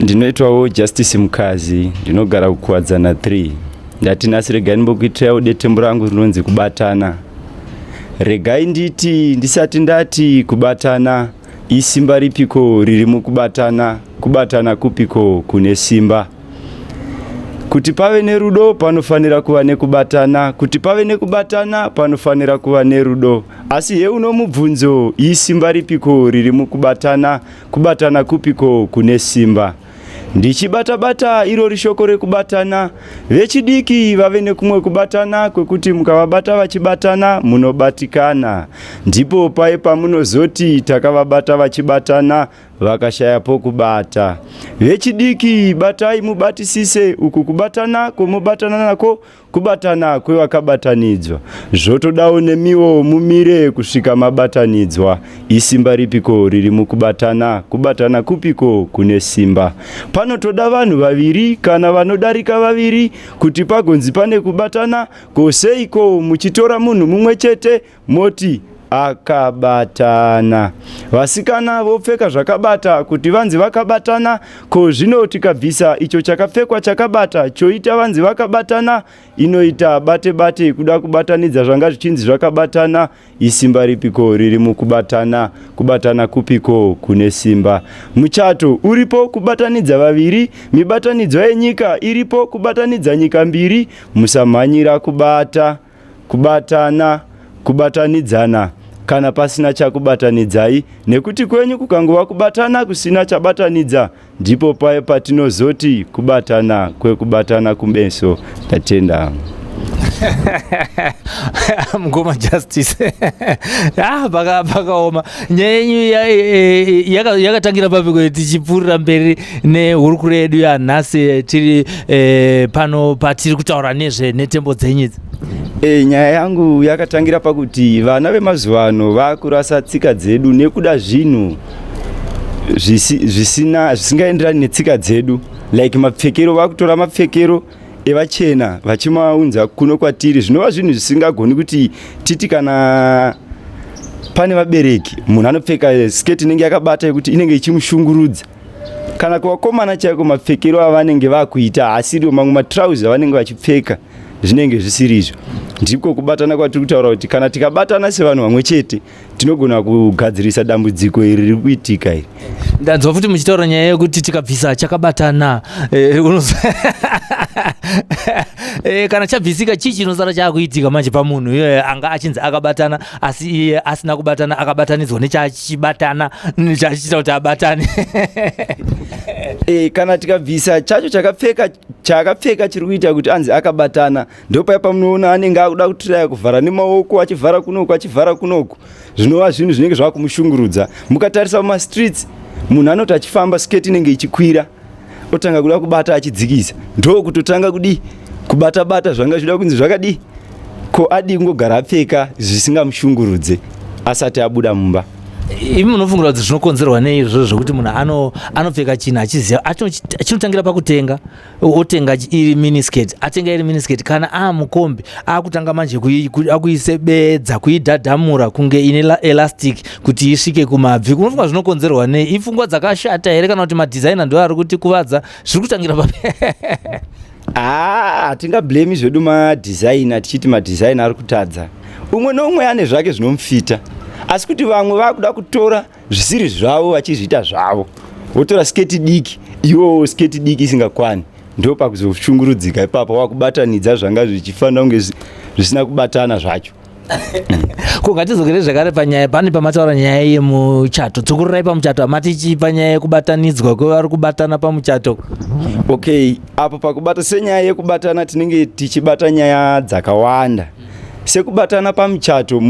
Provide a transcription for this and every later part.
Ndinoitwawo Justice Mukazi, ndinogara kuKuwadzana 3. Ndati nhasi regai ndimbokuitirawo detembo rangu rinonzi kubatana. Regai nditi ndisati ndati kubatana, isimba ripiko riri mukubatana, kubatana kupiko kune simba. Kuti pave nerudo panofanira kuva nekubatana, kuti pave nekubatana panofanira kuva nerudo. Asi heuno mubvunzo, isimba ripiko riri mukubatana, kubatana kupiko kune simba? Ndichibata-bata irori shoko rekubatana, vechidiki vave nekumwe kubatana kwekuti mukavabata vachibatana munobatikana. Ndipo paye pamunozoti takavabata vachibatana vakashaya pokubata. Vechidiki batai mubatisise uku kubatana kwomubatana nako kubatana kwevakabatanidzwa. Zvotodawo nemiwo mumire kusvika mabatanidzwa. Isimba ripiko riri mukubatana? Kubatana kupiko kune simba? Panotoda vanhu vaviri kana vanodarika vaviri kuti pagonzi pane kubatana. Ko seiko muchitora munhu mumwe chete moti akabatana. Vasikana vopfeka zvakabata kuti vanzi vakabatana. Ko zvino tikabvisa icho chakapfekwa chakabata choita vanzi vakabatana, inoita bate bate kuda kubatanidza zvanga zvichinzi zvakabatana. Isimba ripiko riri mukubatana? Kubatana kupiko kune simba? Muchato uripo kubatanidza vaviri, mibatanidzwa yenyika iripo kubatanidza nyika mbiri. Musamhanyira kubata kubatana, kubatanidzana kana pasina chakubatanidzai, nekuti kwenyu kukangova kubatana kusina chabatanidza, ndipo paye patinozoti kubatana kwekubatana kumeso. Ndatenda. Mukoma Justice, ah, pakaoma. Nyaya yenyu yakatangira papi tichipfuurira mberi nehurukuro yedu yanhasi tiri pano patiri kutaura nezve nhetembo dzenyu idzi? Nyaya yangu yakatangira pakuti vana vemazuva ano vakurasa tsika dzedu nekuda zvinhu zvisina zvisingaenderani netsika dzedu, like mapfekero. Vakutora mapfekero evachena vachimaunza kuno kwatiri, zvinova zvinhu zvisingagoni kuti titi kana pane vabereki munhu anopfeka sketi inenge yakabata yekuti inenge ichimushungurudza. Kana kuvakomana chaiko, mapfekero avanenge vakuita haasiriwo, mamwe matrauzi avanenge vachipfeka zvinenge zvisiri izvo. Ndiko kubatana kwatiri kutaura kuti kana tikabatana sevanhu vamwe chete tinogona kugadzirisa dambudziko iri riri kuitika iri. Ndanzwa futi muchitaura nyaya yekuti tikabvisa chakabatana, kana chabvisika, chii chinosara chaakuitika manje pamunhu iye anga achinzi akabatana asi iye asina kubatana, akabatanidzwa nechachibatana chachiita kuti abatane? Kana tikabvisa chacho chakapfeka chaakapfeka chiri kuita kuti anzi akabatana, ndopaya pamunoona anenge akuda kutiraya kuvhara nemaoko, achivhara kunoku, achivhara kunoku, zvinova zvinhu zvinenge zvava kumushungurudza. Mukatarisa mumastreets, munhu anoti achifamba sketi inenge ichikwira, otanga kuda kubata achidzikisa, ndokutotanga kudii, kubata bata zvanga zvida kunzi zvakadii. Ko adii kungogara apfeka zvisingamushungurudze asati abuda mumba? Imi munofungira kuti zvinokonzerwa nei izvozvo zvokuti munhu anopfeka chinhu achiziva chinotangira pakutenga, otenga iri miniskirt, atenga iri miniskirt, kana aamukombi akutanga manje akuisebedza, kuidhadhamura kunge ine elastic kuti isvike kumabvi? Unofunga zvinokonzerwa nei? Ipfungwa dzakashata here kana kuti madhizaina ndo ari kuti kuvadza? Zviri kutangira papi? Haa, hatingablemi zvedu madhizaina tichiti madhizaina ari kutadza. Umwe neumwe ane zvake zvinomufita, asi kuti vamwe vakuda kutora zvisiri zvavo vachizviita zvavo, votora sketi diki, iwowo sketi diki isingakwani, ndo pakuzoshungurudzika ipapo, wakubatanidza zvanga zvichifanira kunge zvisina kubatana zvacho. Ko ngatizokere zvakare panyaya pane pamataura nyaya yemuchato. Dzokorerai pamuchato amati chii panyaya yekubatanidzwa kwevari kubatana pamuchato? Okay, apo pakubata senyaya yekubatana tinenge tichibata nyaya dzakawanda. Sekubatana pamuchato,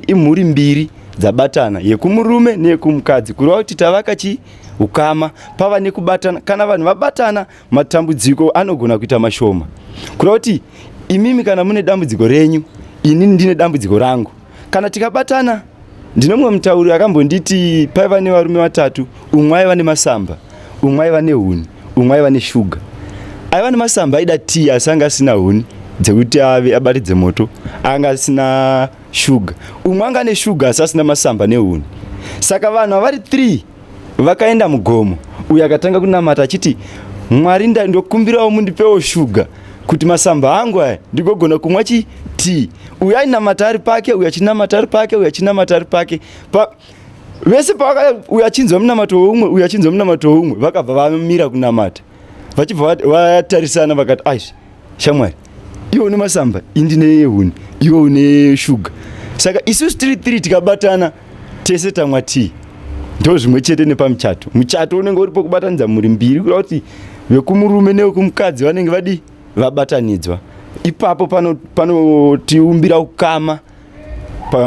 imhuri mbiri dzabatana, yekumurume neyekumukadzi, kureva kuti tavaka chi ukama, pava nekubatana. Kana vanhu vabatana, matambudziko anogona kuita mashoma, kureva kuti imimi kana mune dambudziko renyu, inini ndine dambudziko rangu, kana tikabatana. Ndine mumwe mutauri akambonditi paiva nevarume vatatu, umwe aiva nemasamba, umwe aiva nehuni, umwe aiva neshuga. Aiva nemasamba aida tii, asi anga asina huni dzekuti ave abatidze moto, anga asina shuga. Umwe anga ane shuga asi asina masamba nehuni. Saka vanhu avari 3 vakaenda mugomo. Uyo akatanga kunamata achiti, Mwari ndokumbirawo mundipewo shuga kuti masamba angu aya ndigogona kumwa chi tea. Uyo ainamata ari pake, uyo achinamata ari pake, uyo achinamata ari pake. Pa, vese pavaka uyo achinzwa munamato weumwe, uyo achinzwa munamato weumwe, vakabva vamira kunamata. Vachibva vatarisana vakati, aish, shamwari, iwe une masamba, ini ndine huni, iwe une shuga. Saka isusu tiri tiri tikabatana tese tamwa tea. Ndo zvimwe chete nepamuchato. Muchato unenge uripo kubatanidza mhuri mbiri, kureva kuti vekumurume nevekumukadzi vanenge vadi vabatanidzwa. Ipapo panotiumbira pano ukama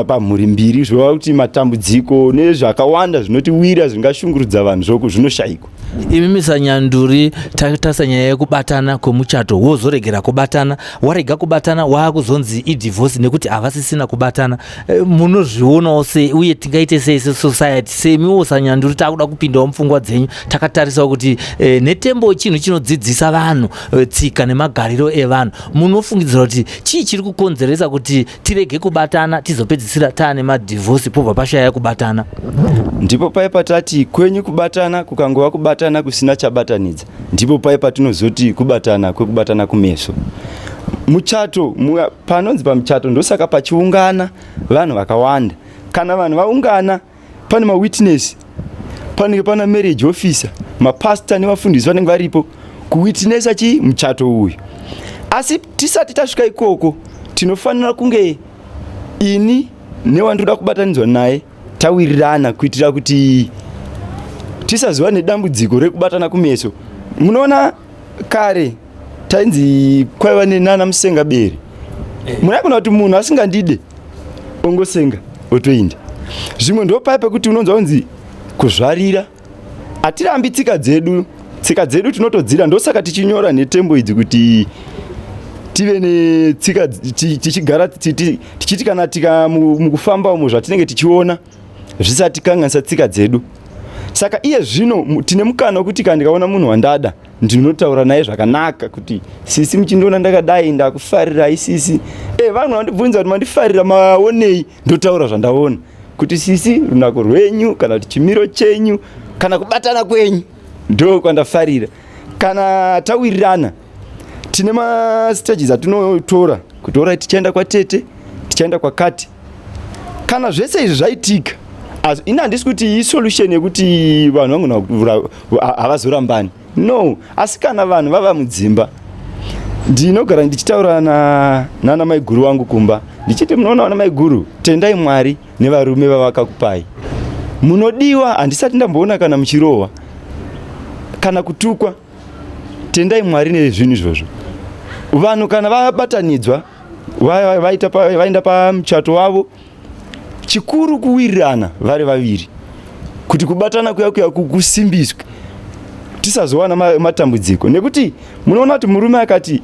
pamhuri mbiri, zvoreva kuti matambudziko nezvakawanda zvinotiwira zvingashungurudza vanhu zvoku zvinoshaikwa. Imi misanyanduri, tatarisa nyaya yekubatana kwemuchato, wozoregera kubatana, warega kubatana waakuzonzi idivorce nekuti havasisina kubatana. Munozvionawo sei uye tingaite sei sesociety? Semiwo sanyanduri takuda kupindawo mupfungwa dzenyu, takatarisawo kuti nhetembo chinhu chinodzidzisa vanhu tsika nemagariro evanhu. Munofungidzira kuti chii chiri kukonzeresa kuti tirege kubatana tizopedzisira taane madhivhosi pobva pashaya kubatana? Ndipo paye patati kwenyu kubatana kukangova kubatana kusina chabatanidza, ndipo paye patinozoti kubatana kwekubatana kumeso. Muchato, panonzi pamuchato ndosaka pachiungana vanhu vakawanda. Kana vanhu vaungana pane mawitness, panenge pana marriage officer, mapastor nevafundisi vanenge varipo kuwitnessa chi muchato uyu. Asi tisati tasvika ikoko tinofanira kunge ini newandinoda kubatanidzwa naye tawirirana, kuitira kuti tisazova nedambudziko rekubatana kumeso. Munoona kare tainzi kwaiva nenana musengabere. Munagona kuti munhu asingandide ongosenga otoinda. Zvimwe ndopaya pekuti unonzwa kunzi kuzvarira. Hatirambi tsika dzedu, tsika dzedu tinotodzira, ndosaka tichinyora nhetembo idzi kuti tive netsika, tichigara tichiti kana tika mukufamba umu zvatinenge tichiona zvisatikanganisa tsika dzedu. Saka iye zvino tine mukana wekuti kana ndikaona munhu wandada ndinotaura naye zvakanaka kuti sisi, muchindiona ndakadai, ndakufarirai sisi. Vanhu vandibvunza kuti mandifarira maonei, ndotaura zvandaona kuti sisi, runako rwenyu kana kuti chimiro chenyu kana kubatana kwenyu ndo kwandafarira. Kana tawirirana tine mastages atinotora kuti orai tichaenda kwatete, tichaenda kwakati. Kana zvese izvi zvaitika, asi ini handisi kuti isolution yekuti vanhu vangona havazorambani, no. Asi kana vanhu vava mudzimba, ndinogara ndichitaura nana maiguru vangu kumba ndichiti, munoona vana maiguru, tendai Mwari nevarume vavakakupai, munodiwa. Handisati ndamboona kana muchirohwa kana kutukwa. Tendai Mwari nezvinhu izvozvo. Vanhu kana vabatanidzwa, vaenda pamuchato wavo, chikuru kuwirirana vari vaviri kuti kubatana kuya kuya kusimbiswe, tisazowana matambudziko. Nekuti munoona kuti murume akati,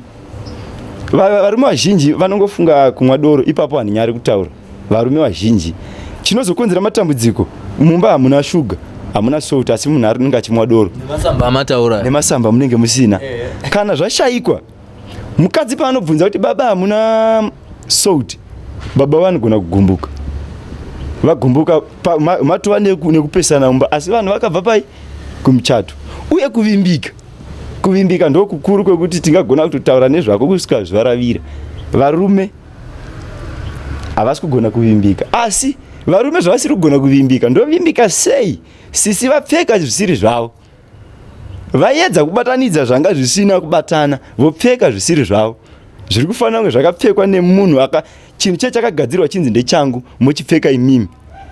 varume vazhinji vanongofunga kumwa doro, ipapo handinyari kutaura varume vazhinji. Chinozokonzera matambudziko mumba, hamuna shuga, hamuna salt, asi munhu anenge achimwa doro. Nemasamba amataura. Nemasamba munenge musina. Kana zvashayikwa, mukadzi paanobvunza kuti baba hamuna salt, baba vanogona kugumbuka. Vagumbuka, matova nekupesana mumba, asi vanhu vakabva pai kumuchato. Uye kuvimbika, kuvimbika ndo kukuru kwekuti tingagona kutotaura nezvako kusvika zuva ravira. Varume havasi kugona kuvimbika, asi varume zvavasiri kugona kuvimbika, ndovimbika sei sisi vapfeka zvisiri zvavo, vaedza kubatanidza zvanga zvisina kubatana, vopfeka zvisiri zvavo, zviri kufanira kunge zvakapfekwa nemunhu aka chinhu che chakagadzirwa chinzi ndechangu, mochipfeka imimi,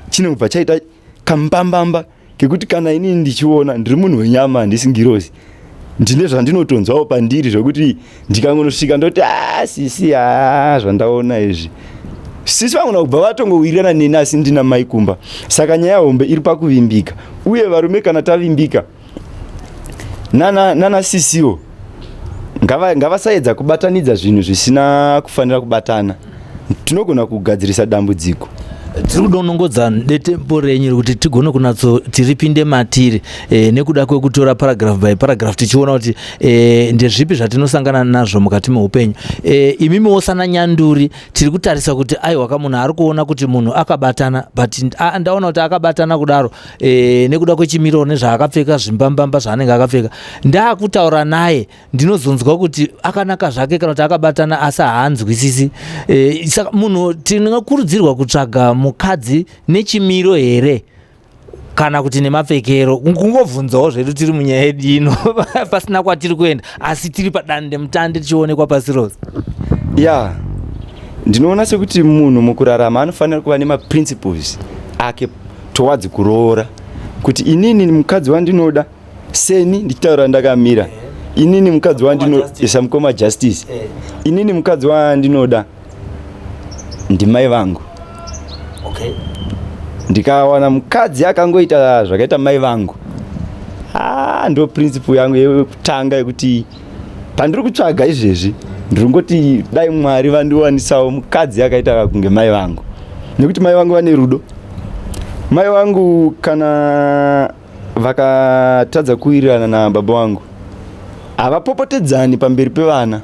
chinobva chaita kambambamba kekuti kana inini ndichiona, ndiri munhu wenyama, handisi ngirozi, ndine zvandinotonzwawo pandiri zvokuti ndikangonosvika ndoti, a sisi, a zvandaona izvi, sisi vangona kubva vatongowirirana neni, asi ndina mai kumba. Saka nyaya hombe iri pakuvimbika. Uye varume kana tavimbika nana sisiwo, ngavasaedza kubatanidza zvinhu zvisina kufanira kubatana, tinogona kugadzirisa dambudziko. Tiri kudonongodza detembo renyu rekuti tigone kunatso tiripinde matiri nekuda kwekutora paragraph by paragraph tichiona kuti ndezvipi zvatinosangana nazvo mukati meupenyu. Imimiwo sana nyanduri tiri kutarisa kuti aiwa ka munhu ari kuona kuti munhu akabatana, but ndaona kuti akabatana kudaro nekuda kwechimiro nezvaakapfeka, zvimbambamba zvaanenge akapfeka, ndaakutaura naye ndinozonzwa kuti akanaka zvake kana kuti akabatana asi haanzwisisi. Saka munhu tinokurudzirwa kutsvaga mukadzi nechimiro here kana kuti nemapfekero? Kungobvunzawo zvedu tiri munyaya yedu ino pasina kwatiri kuenda, asi tiri padande mutande tichionekwa pasi rose. Ya, ndinoona sekuti munhu mukurarama anofanira kuva nemaprinciples ake towards kuroora, kuti inini mukadzi wandinoda, seni ndichitaura ndakamira, inini mukadzi wandinoisa mukoma Justice, inini mukadzi wandinoda ndimai vangu. Ndikawana mukadzi akangoita zvakaita mai vangu, ah, ndo principle yangu yekutanga yekuti pandiri kutsvaga izvezvi ndiri kungoti dai Mwari vandiwanisawo mukadzi akaita kunge mai vangu, nekuti mai vangu vane rudo. Mai vangu kana vakatadza kuwirirana nababa vangu havapopotedzani pamberi pevana.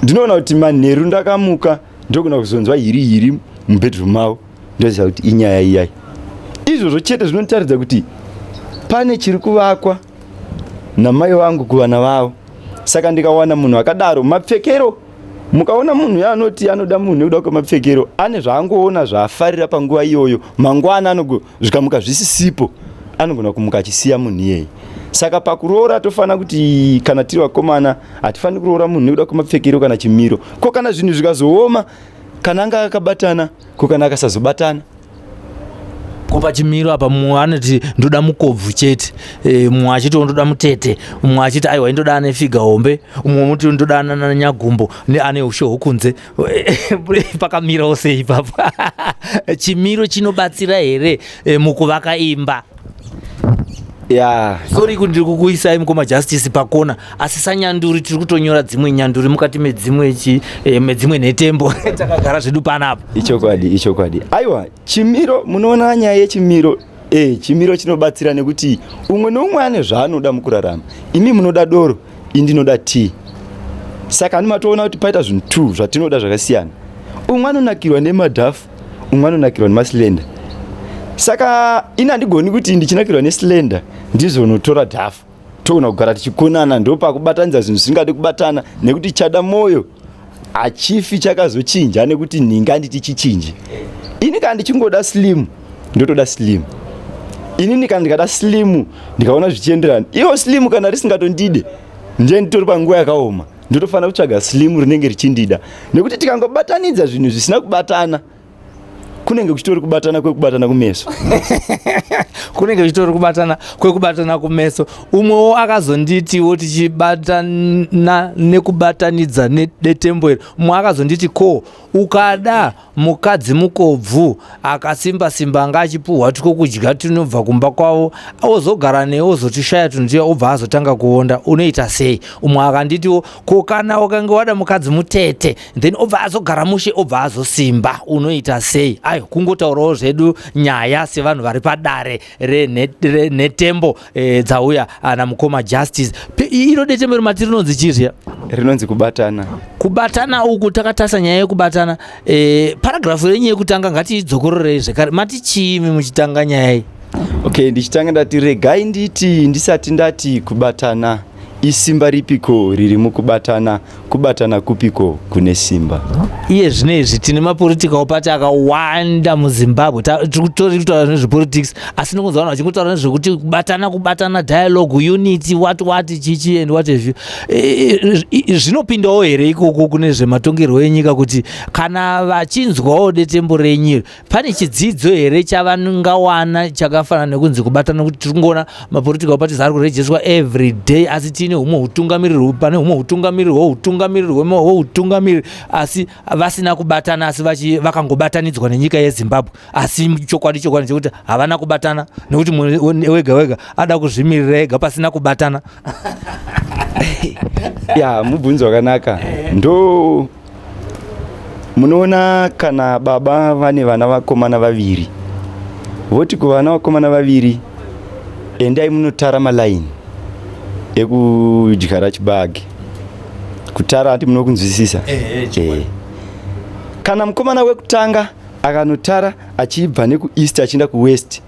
Ndinoona kuti manheru ndakamuka ndogona kuzonzwa hiri hiri mubedroom mavo, ndoziva kuti inyaya iyai. Izvozvo chete zvinonditaridza kuti pane chiri kuvakwa namai vangu kuvana vavo. Saka ndikawana munhu akadaro, mapfekero, mukaona munhu yaanoti anoda munhu nekuda kwemapfekero, ane zvaangoona zvaafarira panguva iyoyo. Mangwana zvikamuka zvisisipo, anogona kumuka achisiya munhu iyeye. Saka pakuroora tofanira kuti kana tiri vakomana hatifaniri kuroora munhu nekuda kwemapfekero kana chimiro. Ko kana zvinhu zvikazooma, kana anga akabatana, ko kana akasazobatana? Ko pachimiro apa, mumwe anoti ndoda mukobvu chete, mumwe achiti ndoda mutete, mumwe achiti aiwa, indoda ane figa hombe, umwe muti ndoda ananyagumbo neane ushe hwokunze. Pakamirawo sei ipapo? Chimiro chinobatsira here mukuvaka imba? Ya. Sorry kuti ndiri kukuisai mukoma Justice pakona, asi sanyanduri tiri kutonyora dzimwe nyanduri mukati medzimwe chi medzimwe nhetembo takagara zvedu panapa. Ichokwadi, ichokwadi. Aiwa, chimiro, munoona nyaya yechimiro, chimiro chinobatsira nekuti umwe neumwe ane zvaanoda mukurarama. Imi munoda doro, ini ndinoda tea. Saka ani matoona kuti paita zvinhu two zvatinoda zvakasiyana. Umwe anonakirwa nemadhafu, umwe anonakirwa nemaslender. Saka ini handigoni kuti ndichinakirwa neslender ndizonotora dhafu, togona kugara tichikonana. Ndopakubatanidza zvinhu zvisingadi kubatana, nekuti chada mwoyo hachifi chakazochinja nekuti nhinga nditi chichinje. Ini kana ndichingoda slim, ndotoda slim. Inini kana ndikada slim, ndikaona zvichienderana, iwo slim kana risingatondide, ndiye nditori panguva yakaoma, ndotofanira kutsvaga slim rinenge richindida, nekuti tikangobatanidza zvinhu zvisina kubatana kunenge kuchitori kubatana kwekubatana kumeso. Kunenge kuchitori kubatana kwekubatana kumeso. Umwewo akazonditiwo, tichibatana nekubatanidza nedetembo iri, umwe akazonditi, ko ukada mukadzi mukobvu akasimba simba, anga achipuhwa twokudya tunobva kumba kwavo, ozogara newe, ozotishaya tunhu tuya, obva azotanga kuonda, unoita sei? Umwe akanditiwo, ko kana ukange wada mukadzi mutete, then obva azogara mushe, obva azosimba, unoita sei? Ayo kungotaurawo zvedu nyaya sevanhu vari padare renhetembo dzauya ana mukoma Justice. Iro detembo rimati rinonzi chii zviya? Rinonzi Kubatana. Kubatana uku, takatarisa nyaya yekubatana, paragrafu renyu yekutanga ngatiidzokororei zvekare. Mati chiimi muchitanga nyaya iyi? Okay, ndichitanga ndati, regai nditi ndisati ndati kubatana, isimba ripiko riri mukubatana? Kubatana kupiko kune simba? Iye zvino izvi tine mapolitical party akawanda muZimbabwe. Tiri kutaura nezvepolitics, asi nokunzwa vanhu vachingotaura nezvekuti kubatana, kubatana, dialogue, unity, what what, chichi and what have you. Zvinopindawo here ikoko kune zvematongerwo enyika, kuti kana vachinzwawo detembo renyu, pane chidzidzo here chavangawana chakafanana nekunzi kubatana? Nokuti tiri kungoona mapolitical parties ari kurejiswa every day, asi tiine humwe hutungamiriri, pane humwe hutungamiriri hwoutungamiriri hwoutungamiriri, asi vasina kubatana, asi vakangobatanidzwa nenyika yeZimbabwe. Asi chokwadi chokwadi chekuti havana kubatana, nekuti munhu wega wega ada kuzvimirira ega pasina kubatana. Ya, mubvunzo wakanaka. Ndo Munoona kana baba vane vana vakomana vaviri, voti kuvana vakomana vaviri, endai munotara malaini ekudyara chibage. Kutara hati munokunzwisisa? Eh. Kana mukomana wekutanga akanotara achibva nekueast achienda kuwest,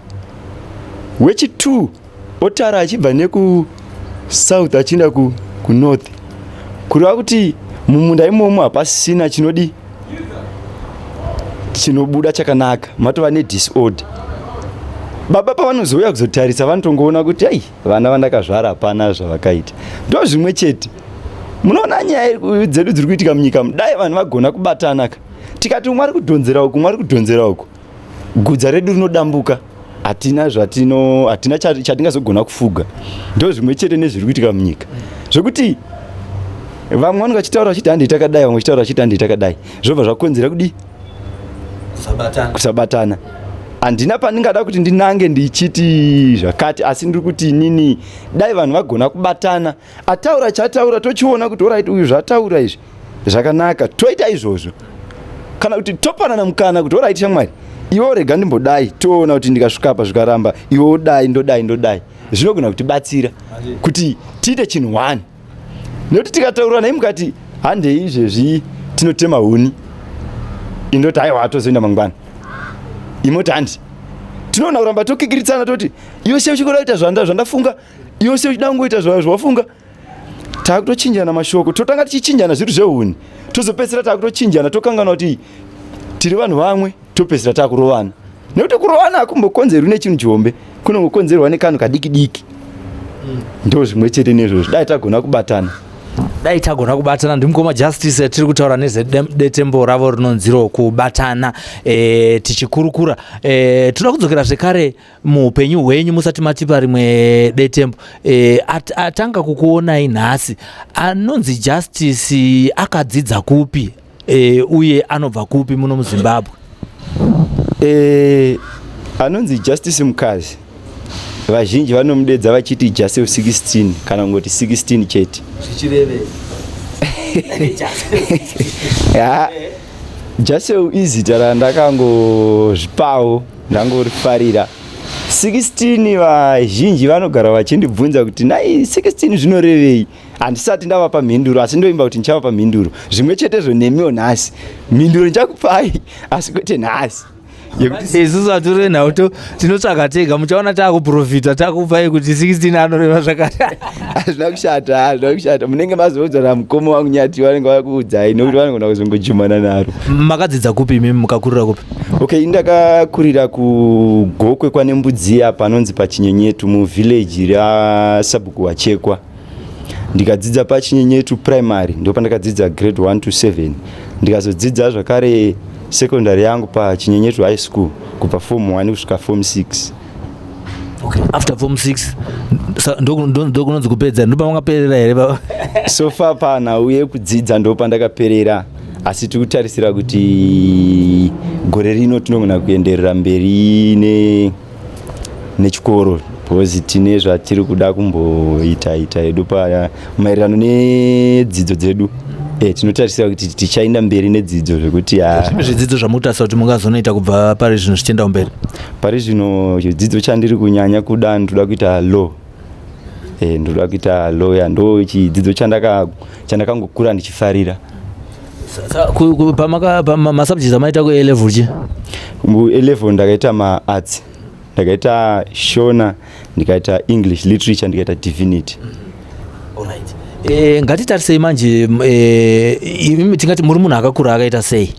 wechi2 otara achibva nekusouth achienda kunorth, kureva kuti mumunda imomo hapasisina chinodi chinobuda chakanaka, matova nedisorder. Baba pavanozouya kuzotarisa, vanotongoona kuti ai, vana vandakazvara hapana zvavakaita. Ndo zvimwe chete munoona nyaya dzedu dziri kuitika munyika. Dai vanhu vagona kubatana ka, tikati umwe ari kudhonzera uku, umwe ari kudhonzera uku, gudza redu rinodambuka, hatina zvatino, hatina chatingazogona kufuga. Ndo zvimwe chete nezviri kuitika munyika, zvekuti vamwe vanenge vachitaura vachiti handei takadai, vamwe vachitaura vachiti handei takadai, zvobva zvakonzera kudii? Kusabatana. Handina pandingada kuti ndinange ndichiti zvakati, asi ndiri kuti inini dai vanhu vagona kubatana. Ataura chataura, tochiona kuti alright, uyu zvataura izvi zvakanaka, toita izvozvo, kana kuti topanana mukana kuti alright shamwari, iwe rega ndimbodai, toona kuti ndikasvika apa zvikaramba, iwe wodai, ndodai, ndodai. Zvinogona kutibatsira kuti tiite chinhu one, nekuti tikataura nai mukati handei izvezvi tinotema huni, indoti aiwa, tozoenda mangwana, imoti handi, tinoona kuramba tokikiritsana, toti iwe sei uchikoda kuita zvandafunga, iwe sei uchida kungoita zvawafunga. Taakutochinjana mashoko, totanga tichichinjana zviri zvehuni, tozopedzisira taakutochinjana, tokanganwa kuti tiri vanhu vamwe, topedzisira taakurovana, nekuti kurovana hakumbokonzerwi nechinhu chihombe, kunongokonzerwa nekanhu kadiki diki. Ndo zvimwe chete nezvozvo, dai tagona kubatana. Dai tagona kubatana. Ndimukoma Justice, tiri kutaura nezvedetembo ravo rinonziro Kubatana. Tichikurukura, toda kudzokera zvekare muupenyu hwenyu musati matipa rimwe detembo. Atanga kukuonai nhasi, anonzi Justice akadzidza kupi, uye anobva kupi muno muZimbabwe? Anonzi Justice Mukazi, vazhinji vanomudedza vachiti Jasel 16 kana kungoti 16 chete. Zvichirevei? Ya, Jasel izita randakangozvipawo, ndangorifarira. 16, vazhinji vanogara vachindibvunza kuti nai 16 zvinorevei. Handisati ndavapa mhinduro, asi ndoimba kuti ndichavapa mhinduro. Zvimwe chetezvo nemiwo nhasi, mhinduro ndichakupai, asi kwete nhasi. Isusu hatori nhau, tinotsvaga tega. Muchaona taakuprofita, takupai kuti 16 anoreva zvakati. Hazvina kushata, hazvina kushata. Munenge mazoudzwa namukoma wangu Nyati, vanenge vakuudzai, nekuti vanogona kuzongojumana naro. Makadzidza kupi imimi, mukakurira kupi? Okay, ndakakurira kuGokwe kwaNembudziya, panonzi paChinyenyetu, muvhileji rasabhuku Wachekwa. Ndikadzidza paChinyenyetu Primary, ndo pandakadzidza grade 1 to 7. Ndikazodzidza zvakare secondary yangu paChinyenyetu High School, kubva form 1 kusvika form 6. Okay. After form 6 ndokunonzi kupedza, ndopamakaperera here? So far panhau yekudzidza ndo pandakaperera, asi tiri kutarisira kuti gore rino tinogona kuenderera mberi nechikoro, because tine zvatiri kuda kumboita ita hedu maererano nedzidzo dzedu. Tinotarisira kuti tichaenda mberi nedzidzo zvekuti Zvipi zvidzidzo zvamukutarisa kuti mungazonoita kubva pari zvino zvichienda kumberi? Pari zvino chidzidzo chandiri kunyanya kuda, ndoda kuita law. Ndoda kuita lawyer, ndo chidzidzo chandakangokura ndichifarira. Masubjects amaita ku A level chi? Mu A level ndakaita maarts, ndakaita Shona, ndikaita English Literature, ndikaita Divinity. Alright. Ngatitarisei manje, imimi tingati muri munhu akakura akaita sei?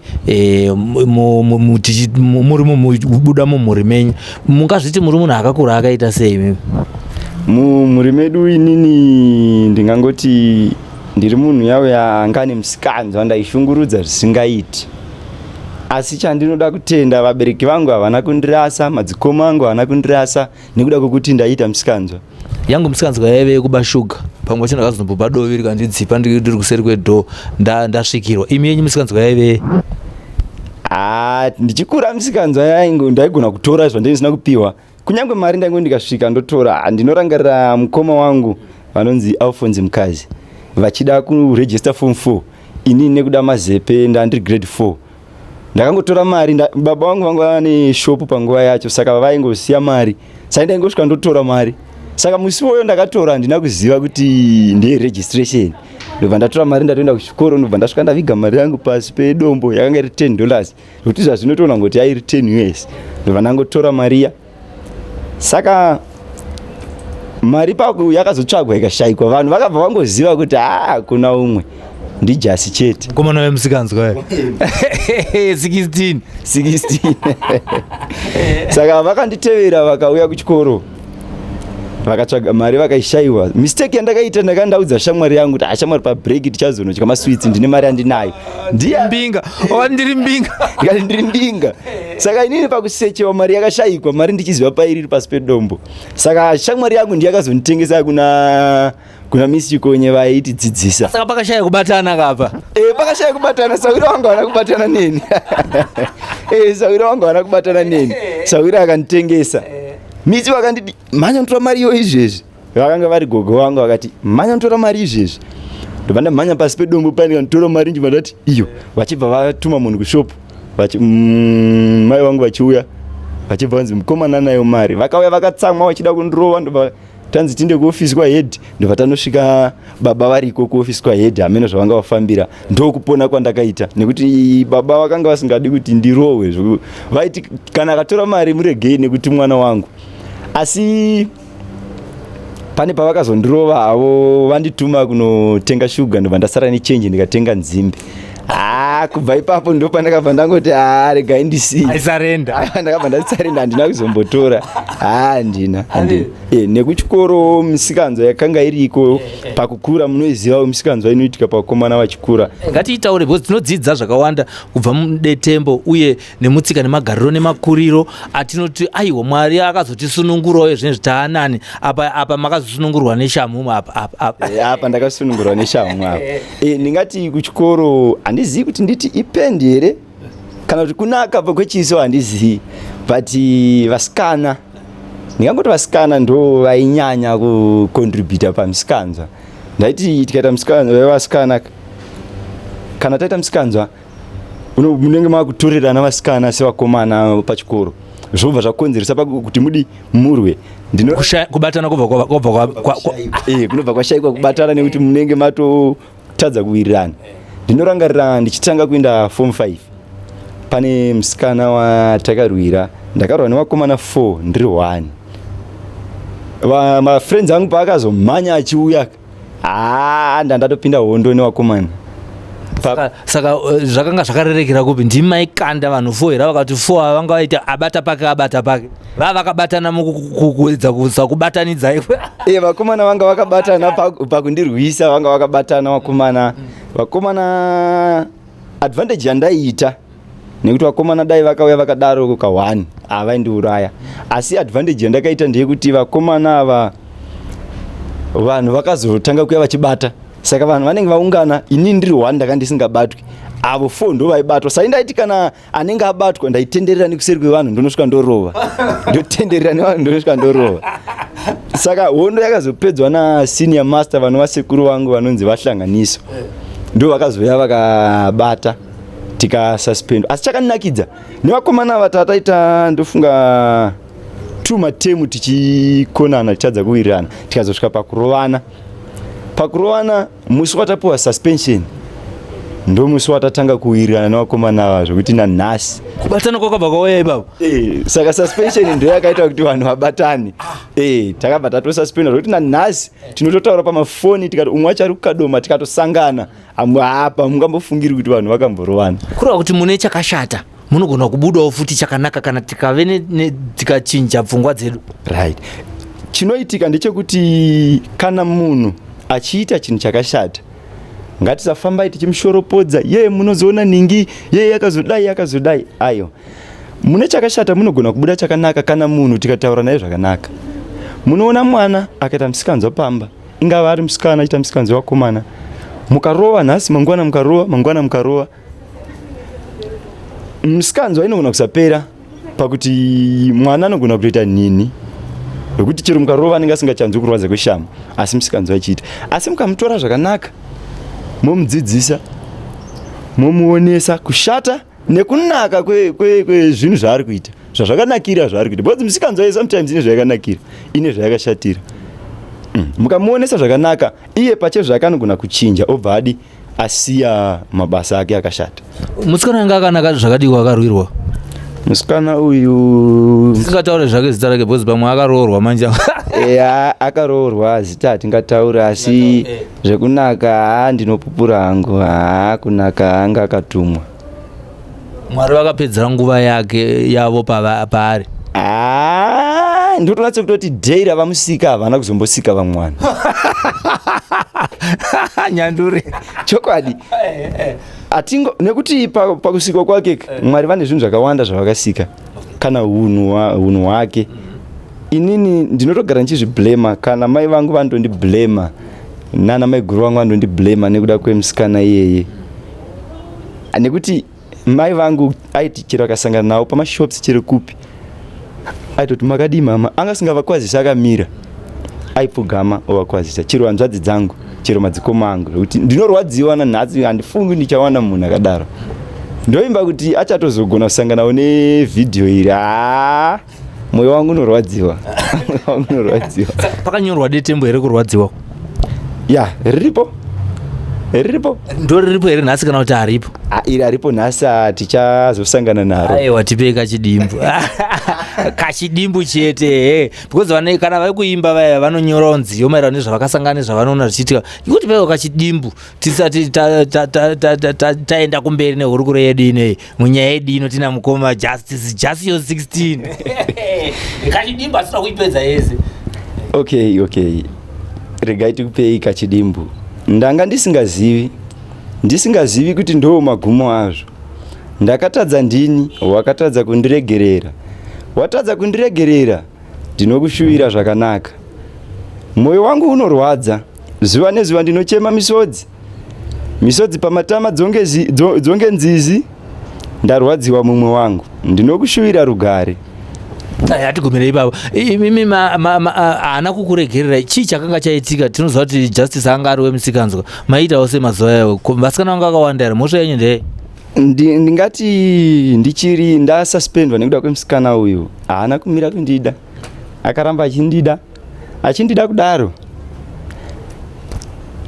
Muri mubuda mumhuri menyu, mungazviti muri munhu akakura akaita sei imimi? Mumhuri medu inini ndingangoti ndiri munhu yauya anga ane musikanzwa, ndaishungurudza zvisingaiti, asi chandinoda kutenda, vabereki vangu havana kundirasa, madzikoma angu havana kundirasa nekuda kwekuti ndaiita musikanzwa. Yangu musikanzwa yaive yekuba shuga. Pamwe pacho ndakazomboba dovi rikandidzipa ndiri kuseri kwedhoo, ndasvikirwa. Imi yenyu musikanzwa yaive? Ah, ndichikura musikanzwa yaingo ndaigona kutora zvandinge ndisina kupiwa, kunyange mari ndaingo ndikasvika ndotora. Ah, ndinorangarira mukoma wangu vanonzi Alphonse Mukazi vachida kuregister form 4, inini nekuda mazepe ndandiri grade 4. Ndakangotora mari, baba vangu vanga vane shopu panguva yacho, saka vaingosiya mari, saka ndaingosvika ndotora mari. Saka musi woyo ndakatora, handina kuziva kuti ndeye registration. Ndobva ndatora mari, ndatoenda kuchikoro, ndobva ndasvika ndaviga mari yangu pasi pedombo. Yakanga iri $10, zvekuti zvazvinotoona ngoti yairi 10 US. Ndobva ndangotora mari iya. Saka mari pako yakazotsvagwa ikashayikwa, vanhu vakabva vangoziva kuti haa, kuna umwe ndijasi chete. Mukomana wemusikanzwa 16. 16. Saka vakanditevera, vakauya kuchikoro, vakatsvaga mari, vakaishayiwa. Mistake yandakaita, ndakandaudza shamwari yangu kuti, "Ashamwari, pabreak tichazonodya masweets, ndine mari yandinayo." Ndiye mbinga, wakati ndiri mbinga. Ndikati ndiri mbinga. Saka inini pakusechewa mari yakashayikwa, mari ndichiziva pairiri pasi pedombo. Saka shamwari yangu ndiye akazonditengesa kuna Miss Chikonye vaitidzidzisa. Saka pakashaya kubatana kapa. E, pakashaya kubatana. Sawira wangu haana kubatana neni. E, sawira wangu haana kubatana neni. Sawira akanditengesa. Miss vakanditi, "Mhanya notora mari iyo izvezvi." Vakanga vari gogo vangu, vakati, "Mhanya notora mari izvezvi." Ndobva ndamhanya pasi pedombo pani, kanditora mari, ndibva ndati iyo. Vachibva vatuma munhu kushopu. Mai vangu vachiuya, vachibva vanzi, "Mukomana nayo mari." Vakauya vakatsamwa, vachida kundirova. Ndobva tanzi tinde kuofisi kwahead. Ndobva tanosvika baba variko kuofisi kwahead, hameno zvavanga vafambira. Ndokupona kwandakaita, nekuti baba vakanga vasingadi kuti ndirohwe. Vaiti kana akatora mari muregei, nekuti mwana wangu. Asi pane pavakazondirova havo, vandituma kunotenga shuga, ndobva ndasara nechenji, ndikatenga nzimbe. Ah, kubva ipapo ndo pandakabva ndangoti, "Ah, regai ndisiye." Aisarenda. Ndakabva ndasarenda, handina kuzombotora. Handina, handina. Nekuchikoro misikanzwa yakanga iriko pakukura, munoizivawo misikanzwa inoitika pakomana vachikura. Ngatiitaure, because tinodzidza zvakawanda kubva mudetembo uye nemutsika nemagariro nemakuriro atinoti aiwa, Mwari akazotisunungurawo zvinezvi taanani. Apa makazosunungurwa neshamu apa apa apa. Apa ndakasunungurwa neshamu apa. Ndingati kuchikoro, handizivi kuti nditi ipendi here kana kuti kunaka kwechiso, handizivi, but vasikana, ndingangoti vasikana ndo vainyanya kucontributa pamisikanzwa. Ndaiti tikaita misikanzwa yevasikana, kana taita misikanzwa, munenge makutorerana vasikana sevakomana pachikoro, zvobva zvakonzeresa kuti mudi murwe. Kubatana kubva Kunobva kwashayikwa kubatana, nekuti munenge matotadza kuwirirana. Ndinorangarira ndichitanga kuenda form 5, pane musikana watakarwira. Ndakarwa nevakomana 4, ndiri 1. Mafriends angu paakazomhanya achiuya, haa, ndandatopinda hondo nevakomana. Saka zvakanga zvakarerekera kupi? Ndimi maikanda vanhu four here? Vakati four ava vanga vaita abata pake, abata pake, vava vakabatana mukuedza kusakubatanidza? E, vakomana vanga vakabatana pakundirwisa, vanga vakabatana vakomana. Vakomana, advantage yandaiita, nekuti vakomana dai vakauya vakadaro ka1, havaindiuraya. Asi advantage yandakaita ndeyekuti vakomana ava, vanhu vakazotanga kuya vachibata. Saka vanhu vanenge vaungana, inini ndiri one, ndanga ndisingabatwi. Avo four ndo vaibatwa. Sai ndaiti kana anenge abatwa, ndaitenderera nekuseri kwevanhu, ndonosvika ndorova, ndotenderera nevanhu, ndonosvika ndorova. Saka hondo yakazopedzwa nasenior master, vanova sekuru vangu vanonzi Vahlanganiso, ndo vakazouya vakabata, tikasuspendwa. Asi chakanakidza nevakomana ava, tataita ndofunga two matemu tichikonana, tichadza kuwirirana, tikazosvika pakurovana. Pakurovana, musi watapiwa suspension ndo musi watatanga kuwirirana nevakomana ava, zvokuti nanhasi. Kubatana kwakabva kwauya ipapo. Saka suspension ndo yakaita kuti vanhu vabatane. Takabva tatosuspenda, zvokuti nanhasi tinototaura pamafoni, tikati umwe wacho ari kuKadoma, tikatosangana apa, mungambofungiri kuti vanhu vakamborovana. Kureva kuti mune chakashata munogona kubudawo futi chakanaka kana tikave tikachinja pfungwa dzedu. Right, chinoitika ndechekuti kana munhu achiita chinhu chakashata, ngatisafambai tichimushoropodza, ye munozoona ningi ye yakazodai, yakazodai. Aiwa, mune chakashata munogona kubuda chakanaka kana munhu tikataura naye zvakanaka. Munoona mwana akaita musikanzwa pamba, ingava ari musikana achiita musikanzwa wakomana, mukarova nhasi, mangwana mukarova, mangwana mukarova, musikanzwa inogona kusapera, pakuti mwana anogona kutoita nini wekuti chero mukarova anenge asingachanzwi kurwadza kweshamu, asi musikanzwa achiita. Asi mukamutora zvakanaka, momudzidzisa, momuonesa kushata. Nekunaka kwezvinhu zvaari kuita, zvazvakanakira zvaari kuita, because musikanzwa iye sometimes ine zvayakanakira, ine zvayakashatira. Mukamuonesa zvakanaka, iye pache zvake anogona kuchinja, obva adi asiya mabasa ake akashata. Musikana anga akanaka zvakadii wakarwirwa? Musikana uyu Tisingataure zvake zita rake because pamwe akaroorwa manje. Eya, akaroorwa, zita hatingatauri, asi zvekunaka, haa, ndinopupura hangu, haa, kunaka anga akatumwa. Mwari vakapedzera nguva yake yavo paari. Haa, ndotonatsa kutoti dhei ravamusika havana kuzombosika vamwe vanhu. Nyanduri. Chokwadi atingo nekuti pakusikwa kwake Mwari vane zvinhu zvakawanda zvavakasika, kana hunhu hwake. Inini ndinotogara ndichizviblema, kana mai vangu vanondondiblema, nana mai guru vangu vanondondiblema nekuda kwemusikana iyeye, nekuti mai vangu aiti chero akasangana navo pamashops, chero kupi, aitoti, "Makadii mama?" Anga asingavakwazisi akamira, aipfugama ovakwazisa, chero hanzvadzi dzangu, chero madzikoma angu, zvekuti ndinorwadziwa nanhasi. Handifungi ndichawana munhu akadaro. Ndoimba kuti achatozogona kusanganawo nevhidhiyo iri. Haa, mwoyo wangu unorwadziwa, mwoyo wangu unorwadziwa. Pakanyorwa detembo here kurwadziwa? Ya, riripo, riripo. Ndo riripo here nhasi kana kuti haripo? Ah, iri haripo nhasi, ah, tichazosangana naro. Aiwa, tipei kachidimbu, kachidimbu chete he, because vane kana vari kuimba vaya vanonyorawo nziyo maererano nezvavakasangana, nezvavanoona zvichiitika. Ikuti paiwo kachidimbu tisati taenda kumberi nehurukuro yedu inei. Munyaya yedu ino tina mukoma Justice Jasio 16. Kachidimbu, asina kuipedza yese. Okay, regai tikupei kachidimbu. Ndanga ndisingazivi, ndisingazivi kuti ndo magumo azvo. Ndakatadza, ndini wakatadza kundiregerera, watadza kundiregerera. Ndinokushuvira zvakanaka. Mwoyo wangu unorwadza zuva nezuva, ndinochema misodzi, misodzi pamatama dzonge nzizi. Ndarwadziwa, mumwe wangu, ndinokushuvira rugare. Hatigumire ipapo. Imimi haana kukuregererai, chii chakanga chaitika? Tinoziva kuti Justice anga ari wemusikanzwa. Maiitawo semazuva ayo, vasikana vanga vakawanda here? Mhosva yenyu ndeye? Ndingati ndichiri ndasuspendwa nekuda kwemusikana uyu. Haana kumira kundida, akaramba achindida, achindida kudaro.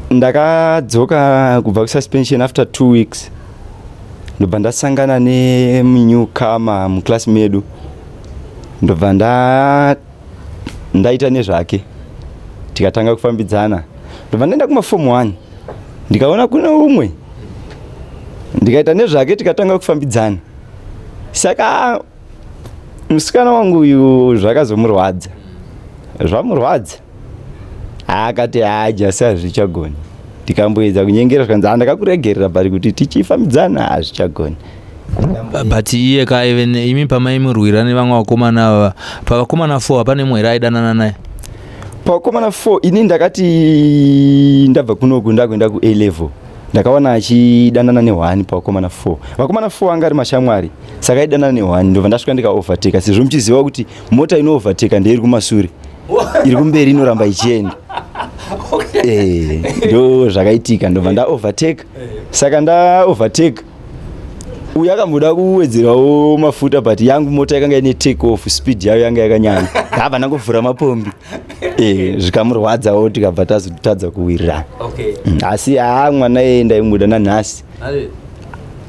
Ndakadzoka kubva kususpension after 2 weeks, ndobva ndasangana nemunewcomer muclass medu, ndobva ndaita nezvake, tikatanga kufambidzana. Ndobva ndaenda kumaform 1, ndikaona kune umwe, ndikaita nezvake, tikatanga kufambidzana. Saka musikana wangu uyu zvakazomurwadza, zvamurwadza, akati, "Haa, Jasi, hazvichagoni." Ndikamboedza kunyengera, zvikanzi, "Ha, ndakakuregerera, but kuti tichifambidzana hazvichagoni." But iye kaive imi pamaimurwira nevamwe vakomana ava, pavakomana 4 hapane mumwe here aidanana naye? Pavakomana 4, ini ndakati ndabva kunoku ndakuenda kuA level, ndakawana achidanana ne1 pavakomana 4. Vakomana 4 anga ari mashamwari, saka aidanana ne1. Ndobva ndasvika ndikaovertaka, sezvo muchiziva kuti mota inoovertaka ndeiri kumasure, iri kumberi inoramba ichienda. Ndo zvakaitika, ndobva ndaovertake. Saka ndaovertake, uyu akamboda kuwedzerawo mafuta, but yangu mota yakanga ine take off speed yayo yanga yakanyanya, ndabva ndangovhura mapombi. Zvikamurwadzawo, tikabva tazotadza kuwirirana. Asi haa, mwana iyeye ndaimuda nanhasi.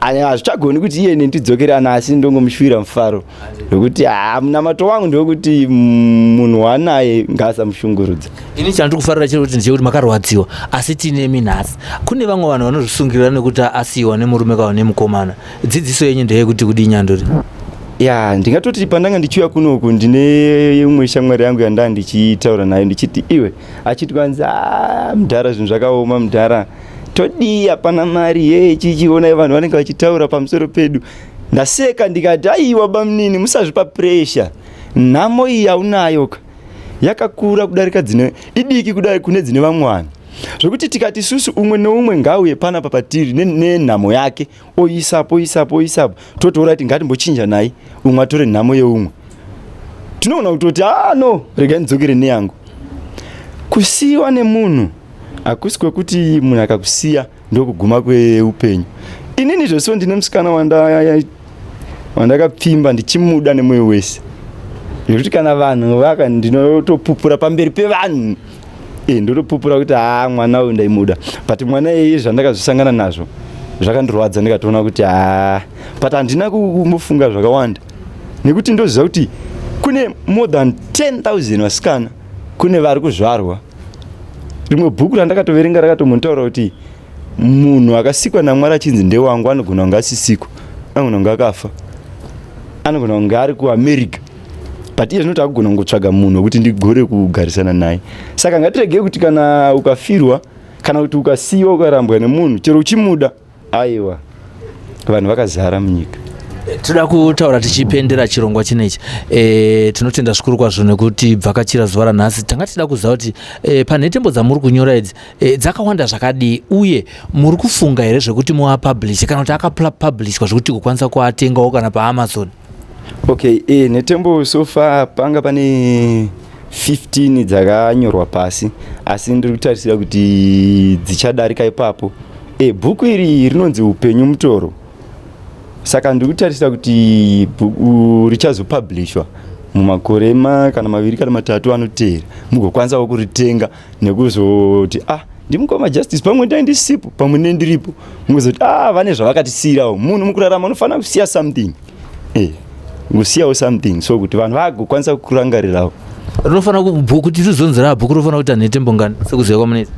Hazvichagoni kuti iye nendidzokerana, asi ndongomushuvira mufaro, nekuti haa, munamato wangu ndewekuti munhu waanaye ngaasamushungurudza. Ini chandiri kufarira chiri kuti ndechekuti makarwadziwa, asi tinemi nhasi. Kune vamwe vanhu vanozvisungirira nekuti asiyiwa nemurume kana nemukomana. Dzidziso yenyu ndeyekuti kudii, nyanduri? Ya, ndingatoti pandanga ndichiuya kunoku, ndine imwe shamwari yangu yandaa ndichitaura nayo, ndichiti iwe, achiti kwanzi, "Ah, mudhara, zvinhu zvakaoma mudhara, todii? Hapana mari ye chichionai vanhu vanenge vachitaura pamusoro pedu." Ndaseka ndikati, "Aiwa bamunini, musazvipa pressure. Nhamo iyi yaunayo ka yakakura kudarika dzine, idiki kudai kune dzine vamwe vanhu, zvokuti tikati isusu umwe neumwe ngauye panapa patiri nenhamo yake, oisapo, oisapo, oisapo, totoura kuti ngatimbochinja naye, umwe atore nhamo yeumwe, tinoona kutoti, ah no, regai ndidzokere neyangu." Kusiyiwa nemunhu hakusi kwekuti munhu akakusiya ndokuguma kweupenyu. Inini zvese ndine musikana wanda wandakapfimba ndichimuda nemwoyo wese, zvekuti kana vanhu vaka ndinotopupura pamberi pevanhu, ndotopupura kuti haa, mwana uyu ndaimuda. But mwana iyeye, zvandakazosangana nazvo zvakandirwadza, ndikatoona kuti haa, but handina kumbofunga zvakawanda, nekuti ndoziva kuti kune more than 10,000 vasikana kune vari kuzvarwa. Rimwe bhuku randakatoverenga rakatombontaura kuti munhu akasikwa naMwari achinzi ndewangu anogona kunge asisiko, anogona kunge akafa, anogona kunge ari kuAmerica, but iye zvinoti akugona kungotsvaga munhu wekuti ndigore kugarisana naye. Saka ngatiregei kuti kana ukafirwa kana kuti ukasiyiwa, ukarambwa nemunhu, chero uchimuda, aiwa, vanhu vakazara munyika. Toda kutaura tichipendera chirongwa chinechi. Tinotenda zvikuru kwazvo nekuti bvakachira zuva ranhasi. Tanga tichida kuziva kuti panhetembo dzamuri kunyora idzi dzakawanda zvakadii, uye muri kufunga here zvekuti muapublishe, kana kuti akapublishwa zvekuti kukwanisa kuatengawo kana paAmazon? Okay, nhetembo so far panga pane 15 dzakanyorwa pasi, asi ndiri kutarisira kuti dzichadarika ipapo. Bhuku iri rinonzi Upenyu Mutoro, saka ndiri kutarisira kuti bhuku richazopublishwa mumakore kana 2 kana 3 anoteera, mugokwanisawo kuritenga nekuzoti, "Ah, ndimukoma Justice." Pamwe ndai ndisipo, pamwe nendiripo, mugozoti, "Ah, vane zvavakatisiyirawo." Munhu mukurarama unofanira kusiya something, kusiyawo something, so kuti vanhu vagokwanisa kukurangarirawo. Rinofanira kuti rizonzi rabhuku rinofanira kuita nhetembo ngani, sekuziva kwamunoita?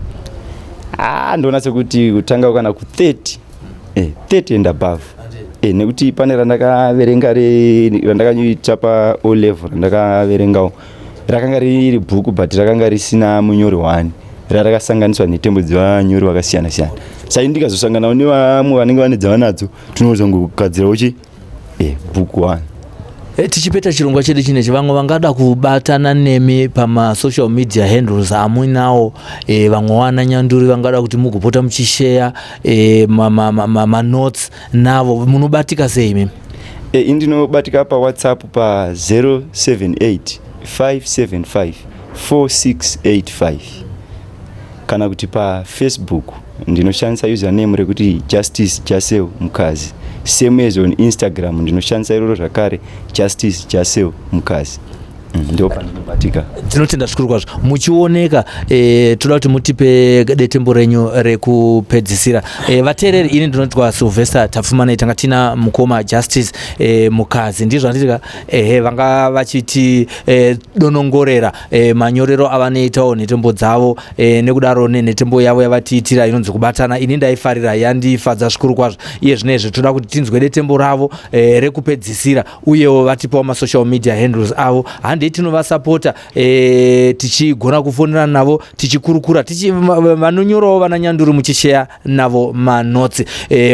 Ah, ndoona sekuti kutanga kana ku30, 30 and above, nekuti pane randakaverenga randakanyuita pa O level, randakaverengawo rakanga riri bhuku, but rakanga risina munyori one, rarakasanganiswa nhetembo dzevanyori vakasiyana siyana. Sai ndikazosanganawo nevamwe vanenge vane dzavanadzo, tinozongogadzirawo chi bhuku one. Tichipeta chirongwa chedu chinechi, vamwe vangada kubatana nemi pamasocial media handles amuinawo, vamwe wana nyanduri vangada kuti mugopota muchisheya manotes navo, munobatika sei imimi? Indinobatika paWhatsApp pa 078 575 4685, kana kuti paFacebook ndinoshandisa username rekuti Justice Jasel Mukazi. Same as on Instagram, ndinoshandisa iroro zvakare, Justice Jasel Mukazi. Ndo pandinobatika. Tinotenda zvikuru kwazvo. Muchioneka, toda kuti mutipe detembo renyu rekupedzisira. Vateereri, ini ndinotwa Sylvester Tapfumanei. Tanga tina mukoma Justice Mukazi, ndizvo handitika? Ehe, vanga vachiti donongorera manyorero avanoitawo nhetembo dzavo, nekudaro nenhetembo yavo yavatiitira inonzi Kubatana. Ini ndaifarira, yandifadza zvikuru kwazvo. Iye zvinezvi toda kuti tinzwe detembo ravo rekupedzisira, uyewo vatipawo masocial media handles avo. Handei tinovasapota, tichigona kufonera navo, tichikurukura, vanonyorawo vana nyanduri, muchisheya navo manotsi.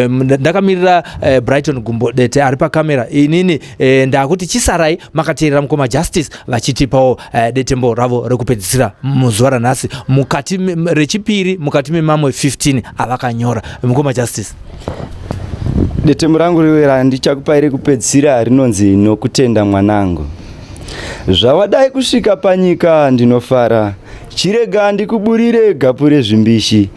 Ndakamirira Brighton Gumbo Dete ari pakamera. Inini ndakuti chisarai makateerera mukoma Justice vachitipawo detembo ravo rekupedzisira muzuva ranhasi, mukati rechipiri mukati memamwe 15 avakanyora. Mukoma Justice. Detembo rangu randichakupai rekupedzisira rinonzi Nokutenda Mwanangu. Zvawadai kusvika panyika ndinofara, chirega ndikuburire gapu rezvimbishi.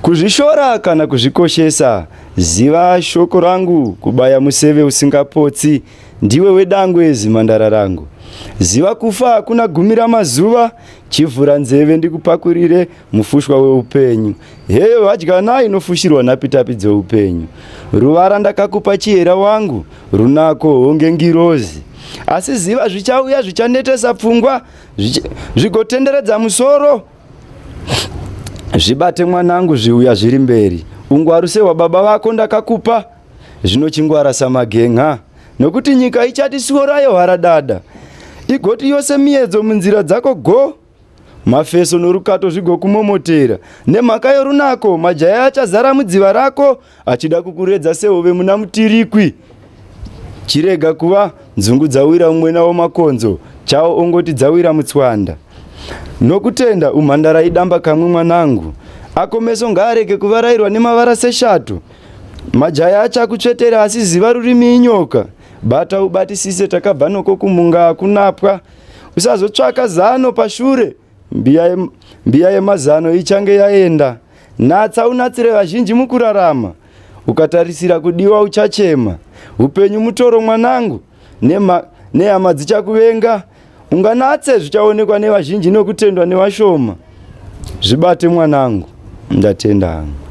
Kuzvishora kana kuzvikoshesa, ziva shoko rangu, kubaya museve usingapotsi, ndiwe wedangwe zimandara rangu. Ziva kufa hakuna gumira mazuva, chivhura nzeve ndikupakurire mufushwa weupenyu. Heyo hadyana inofushirwa nhapitapi dzeupenyu. Ruvara ndakakupa chihera wangu, runako honge ngirozi. Asi ziva zvichauya zvichanetesa pfungwa, zvigotenderedza musoro. Zvibate mwanangu, zviuya zviri mberi. Ungwaru sehwababa vako ndakakupa, zvino chingwara samagen'a, nokuti nyika ichati suo rayo haradada. Igoti yose miedzo munzira dzako go. Mafeso norukato zvigokumomotera. Nemhaka yorunako, majaya achazara mudziva rako, achida kukuredza sehove muna mutirikwi. Chirega kuva nzungu dzawira mumwena wamakonzo, chawo ongoti dzawira mutswanda. Nokutenda umhandara idamba kamwe mwanangu. Ako meso ngaarege kuvarairwa nemavara seshato. Majaya achakutsvetera, asi ziva rurimi inyoka. Bata ubatisise, takabva noko kumunga hakunapwa. Usazotsvaka zano pashure, mbiya yemazano ichange yaenda. Natsa unatsire vazhinji mukurarama. Ukatarisira kudiwa uchachema. Upenyu mutoro mwanangu, nehama dzichakuvenga. Unganatse zvichaonekwa nevazhinji nokutendwa nevashoma. Zvibate mwanangu, ndatenda hangu.